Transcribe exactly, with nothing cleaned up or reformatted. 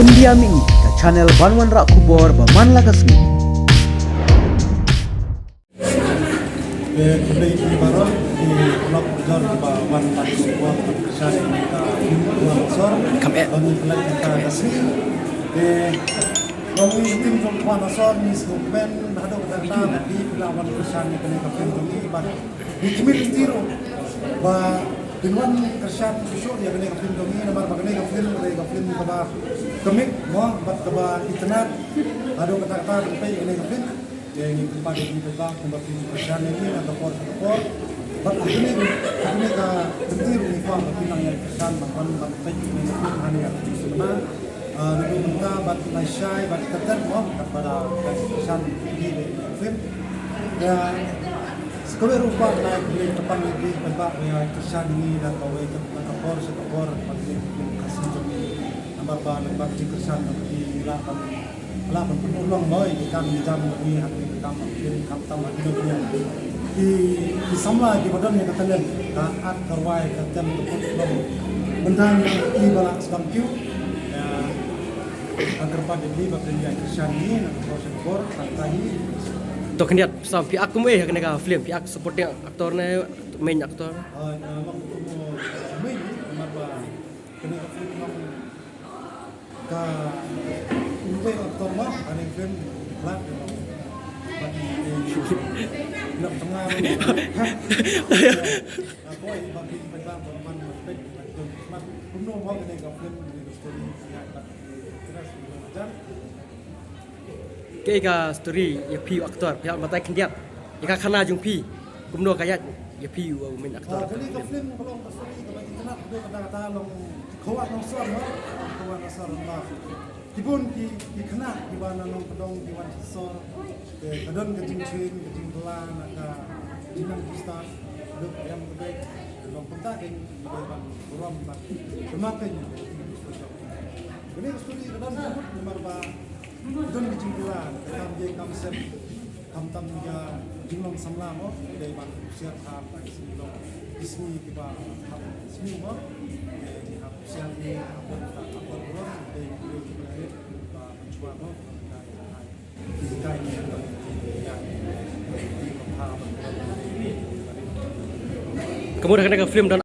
India Mih, ka channel ban wanrah khubor ba man la ka sngi. Te khublei ïa phi baroh ki paralok jor kiba wan ban support ban kyrshan ïa ka film Khwan Asor. Kam eh. Ban pynlait ïa ka sngi. Te ngi team jong Khwan Asor ngi sngewkmen haduh katta ba phi la wan kyrshan ïa kane ka film jong ngi bad ngi khmih lynti ruh ba phin wan kyrshan shuh shuh ïa kane ka film jong ngi namar ba kane ka film ka dei ka film kaba comic mo bad kaba itynnad. Haduh katta katta ban peit ïa kane ka film. Te ngi kyrpad ïa phi paidbah kumba phi kyrshan ïa ngi na ka por sha ka por. Bad ha kane, ha kane ka kynti ruh ngi kwah ba phi nang ïai kyrshan ban wan ban peit ïa kane ka film ha kane ka cinema. Ah, naduh mynta bad lashai bad kyrteng mo katba da kyrshan ïa kane ka film. Te sa kawei ruh kwah ban ai khublei kyrpang ïa phi paidbah ba ïai kyrshan ïa ngi na kawei ka, na ka por sha ka por ba kane ka film Khasi jong ngi. Namar ba lyngba ka jingkyrshan jong phi ngi lah ban Lah ban pynurlong mo ïa ki kam ki jam jong ngi ha kane ka kam ba phi khamtam ha kino kino. Ki, ki samla kiba don ïa ka talent ka act ka rwai ka tem ka pynurlong. Mynta ngi i ba lah sbang kiew. Ïa, nga kyrpad ïa phi ba phin ïai kyrshan ïa ngi na ka por sha ka por tang ka hi. To khyndiat, Sam, phi act kum ei ha kane ka film, phi act supporting actor ne main actor? Ah, ah, long kum main, namar ba kane ka film long Ka uwei u actor ma kane film Blood, you know. Bad, eh, Blood tengah, you know. Ah, boy, bad ki, bad bad bad man respect bad tu. Mat kumno mo kane ka film, kane ka story, ya, bad, eh, terus, you know, jan. Kaei ka story ïa phi u actor, phi hap batai khyndiat. Ïa ka khana jong phi, kumno ka ïaid ïa phi u main actor. Ah, kane ka film ka long ka story kaba itynnad, kaba itynnad ka long Khawat Nongsor, no? Khawat Nongsor ba. Ki bun ki, ki khynnah kiba na Nongpdong ki wan sha sor. Te ka don ka jingshim, ka jingkylla na ka jingnang ki stad. Duk em ka bek. Long kumta kein ban burom bad. Kumta kein. Kane ka story ka don ka mut namar ba Don ki jingkylla, kam ïa kam sem, khamtam ïa jinglong samla mo, dei ban husiar ha ki sngi long, ki sngi kiba hap sngi mo, dei hap husiar ïa ka por, ka por burom, dei ki kiba rit, ba mynchwa mo, ka ïa ka ïa ka ïa ka ïa ka ïa ka Ka mut ha kane ka film don